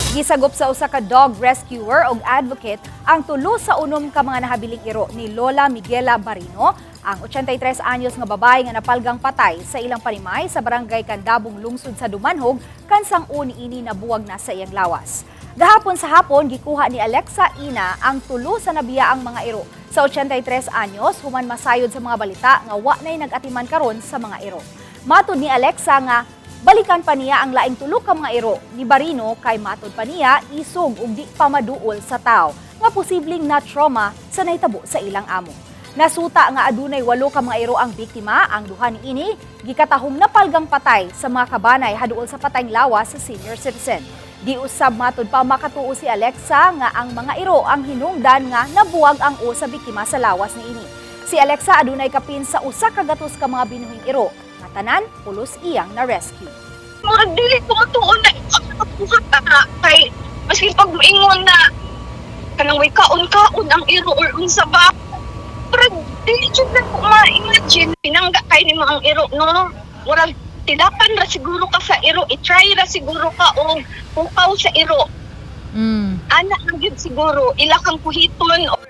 Gisagop sa usa ka dog rescuer og advocate ang tulo sa unom ka mga nahabiling iro ni Lola Miguela Barino, ang 83 anyos nga babae nga napalgang patay sa ilang panimay sa barangay Kandabong, lungsod sa Dumanhog, kansang uni ini nabuwag na sa iyang lawas. Gahapon sa hapon, gikuha ni Alexa Ina ang tulo sa nabiyaang mga iro sa 83 anyos human masayod sa mga balita nga wa na'y nag-atiman karon sa mga iro. Matod ni Alexa nga balikan pa niya ang laing tulo ka mga iro ni Barino kay matod pa niya isog ug di pa maduol sa tao nga posibleng na trauma sa nahitabo sa ilang amo. Nasuta nga adunay walo ka mga iro ang biktima, ang duha niini gikatahong napalgang patay sa mga kabanay haduol sa patayng lawas sa senior citizen. Di usab matod pa makatuo si Alexa nga ang mga iro ang hinungdan nga nabuwag ang o sa biktima sa lawas niini. Si Alexa adunay kapin sa 100 ka mga binuhing iro nga tanan pulos iyang na-rescue. Murag dili ko matuon na ang na kay maski pag moingon na kanang way kaon-kaon ang iro or unsa ba, murag dili jud na ko ma-imagine. Pinangga kay nimo ang iro, no? Murag tilapan ra siguro ka sa iro, i-try ra siguro ka og pukaw sa iro. Ana lang gyud siguro ila kang kuhiton or